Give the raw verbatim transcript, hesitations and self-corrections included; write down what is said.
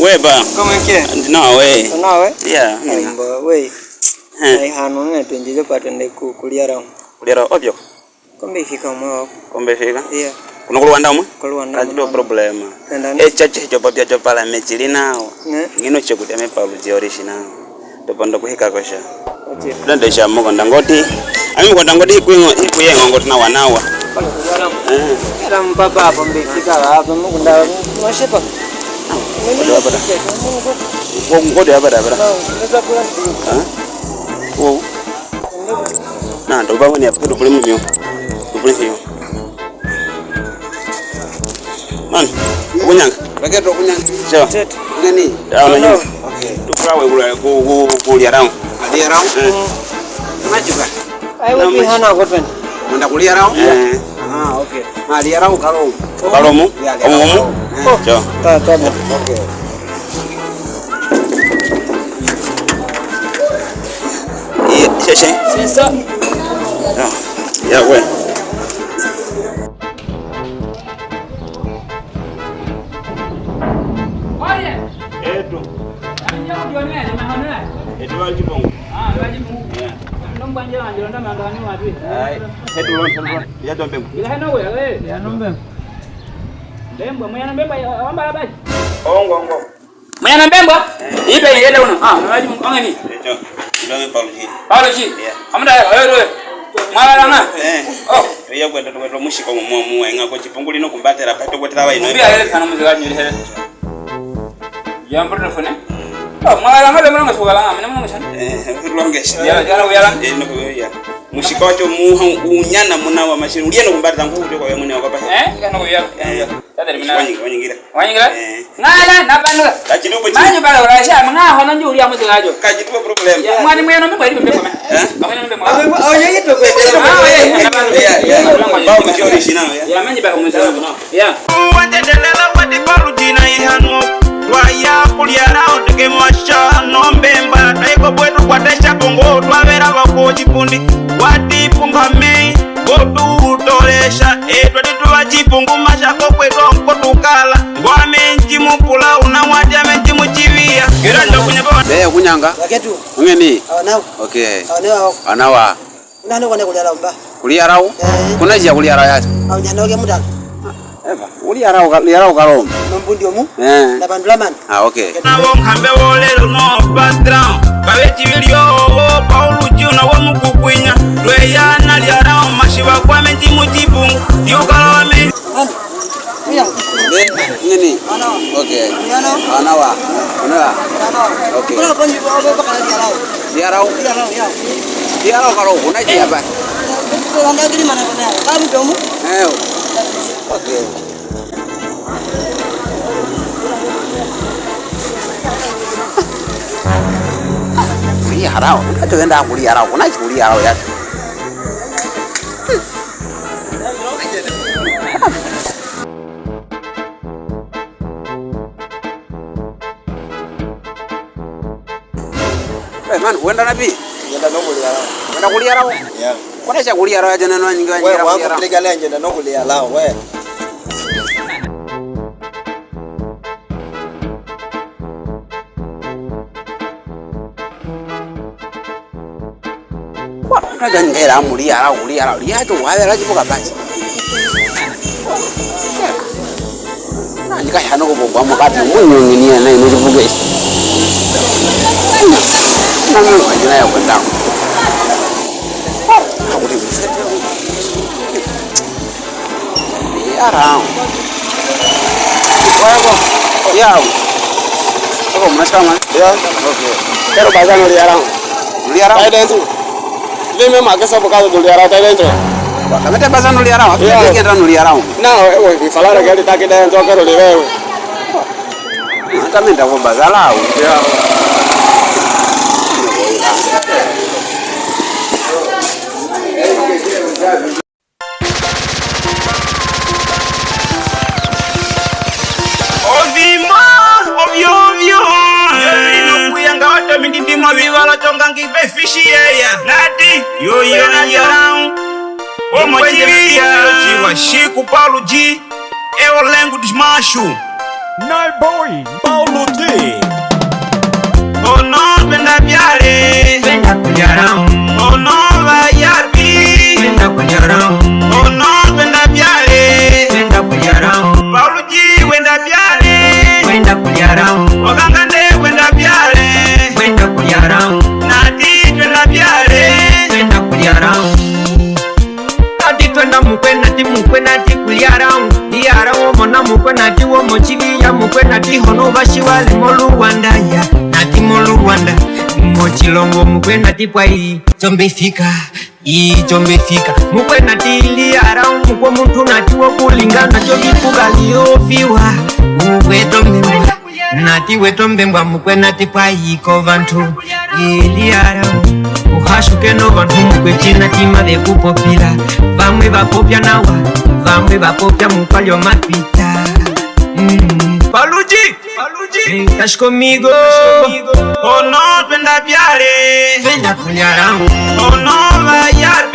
Weba. Kome ke? Ndi nawe. Nawe? Yeah. Ai, mba, we. Eh. Ai, hano ne twendile pa twende ku, ku Liarau. Ku Liarau, obyo. Kombe fika mwa. Kombe fika? Yeah. Kuno ku Luanda omwe? Ku Luanda. Kadi no problema. E chache cho papia cho pala mechili nawo. Ne? Ngino che kuti ame Paulo George nawo. Tupanda kuhika ko sha. Okay. Ndende sha mukunda ngoti. Ami mukunda ngoti ikwengo, ikwengo ngoti na wanawa. Eh. Era mpapa apo mbefika apo mukunda. Mwashepa. Ngoti abada abada. Ngoti abada abada. Ah? Wo. Na, ndo ba wani apo, ndo bule mumio. Ndo bule mumio. Man, kunyanga. Baketo kunyanga. Sure. Ngani? Ah, na. Okay. Tufika we ku, ku, ku Liarau. Liarau? Eh. Majuka. Ai, we hana ko twen. Munda ku Liarau? Eh. Ah, okay. Ah, Liarau kalo. Kalo mu? Ya, Liarau. Omu, omu? Eh. Sure. Ta, ta, ta. Okay. Iye, sheshe. Sesa. Ya, ya, we. Oye. Eto. Eto, bali bongo. Ah, bali bongo. Yeah. Ndo mbanje wanjiro ndamanga ni watu. Ai, eto lon, eto lon. Ya dombe. Ila hano we, eh. Ya dombe. Mbemba, mwana mbemba, wamba bali. Ongo, ongo. Mwana mbemba? Eh. Ipe yele uno. Ah, mwana mbemba, onge ni? Eto, ndome Paulo G. Paulo G? Yeah. Amuda, eh, eh. Mwana langa? Eh. Oh. Oya kwenda, kwenda mushika mu, mu, mu, enga ko chipunguli no kumbatera, pa to kwetera ba ino. Mbi ayele kana muzika nyuri hele. Ya mbote fone. Oh, mwana langa, mwana langa, mwana langa. Eh, mwana langa. Ya, ya, ya. Eh, no, ya. Mushika wacho muha unyana muna wa mashini. Uliye no kumbatera ngu, kwa ya mwana wa papa. Eh, kana ya. Eh. Tadari mina. Wanyingira, wanyingira. Wanyingira? Eh. Ngala, nabanura. Kachituko chi. Manyi bala urasha, mnga hono nju uri amuzi gajo. Kachituko problem. Ya, mwani mweno mbe kweli mbe kwa. Eh? Mwani mbe kwa. Awe, awe, yeye to kweli. Ah, yeye, nabanura. Ya, ya. Bao mchori shina, ya. Ya, manyi bala mchori. Ya. Wanjedelela wadi Paulo G na ihano. Twaya ku Liarau teke mwasha no mbemba. Taiko bwetu kwatesha bongo, twabera bako chipundi. Wadi pungame. Kotu utolesha, etwa tituba chipungu masha ko kweto nkotukala. Ngwame nchi mupula una mwati ame nchi muchibia. Kira ndo kunyaba. Be kunyanga. Baketo. Ungeni. Awa nao. Okay. Awa nao. Anawa. Una no kone ku Liarau mba. Ku Liarau? Eh. Kuna jia ku Liarau ya. Awa nyano ke mutala. Eva, uli Liarau ka, Liarau kalo. Mambundi omu. Eh. Na bandula man. Ah, okay. Na wo nkambe wo lelo no patrão. Kabe chibilio, Paulo G na wo mukukwinya. Lweya na Liarau mashiba kwame nchi muchipungu. Yukalo ame. Ana. Iya. Be, nini? Ana. Okay. Iya, ana. Ana wa. Ana wa. Ana. Okay. Kuna panji wa ba ka Liarau. Liarau? Liarau, ya. Liarau kalo, kuna jia ba. Kuna kiri mana kuna. Kamu domu? Eh. Okay. Ku Liarau, una twenda ku Liarau, una ku Liarau ya. Eh, man, wenda napi? Ngenda no ku Liarau. Wenda ku Liarau? Yeah. Kona cha ku Liarau ya jana no nyinga. We, nyinga wa ku Liarau. Kupiga le ngenda no ku Liarau, we. Kwa, kaja ngera mu Liarau, Liarau, Liarau, wala jibuka basi. Na, nika hano ko bongwa mukati, mu nyongi ni ana ino jibuke. Na, na, na, na, ya kwenda. Kwa, kwa, kwa, Liarau. Wako. Yau. Wako, mnashikama? Yeah. Okay. Kero baza no Liarau. Liarau? Kai dentro. Lime makesa boka do Liarau, kai dentro. Kamete baza no Liarau. Yeah. Afika keta no Liarau. Na, we, we, falara kali taki dentro, kero liwe. Tamenda ko baza lau. Yeah. Ovima ovyo ovyo. Yo vino kuyanga wato mindindi mwa vivalo tonga ngi pe fishi yeya. Nati, yo, yo, yo. Omo chiviya. Chiva shiku Paulo G. Ewo lengu desmacho. Nai boy, Paulo G. Ono twenda byale, twenda kulya round. Ono bayarbi, twenda kulya round. Ono twenda byale, twenda kulya round. Paulo G wenda byale, twenda kulya round. Ogangande wenda byale, twenda kulya round. Nati twenda byale, twenda kulya round. Nati twenda mukwe nati, mukwe nati kulya round. Lya round omona mukwe nati womochibiya, mukwe nati hono bashiwale mo Luanda ya. Nati mo Luanda, mochilongo mukwe nati pwa i chombifika, i chombifika. Mukwe nati lya round mukwe muntu nati wokulinga nacho bikuba lyofiwa. Mukwe tombembwa. Nati we tombembwa mukwe nati pwa iko bantu. Lya round. Uhashukeno bantu mukwe china tima bekupopila. Bamwe bapopya nawa, bamwe bapopya mukwa lyo mapita. Mm. Paulo G, Paulo G. Eh, cash conmigo. Ono twenda byale, twenda kulya round. Ono bayar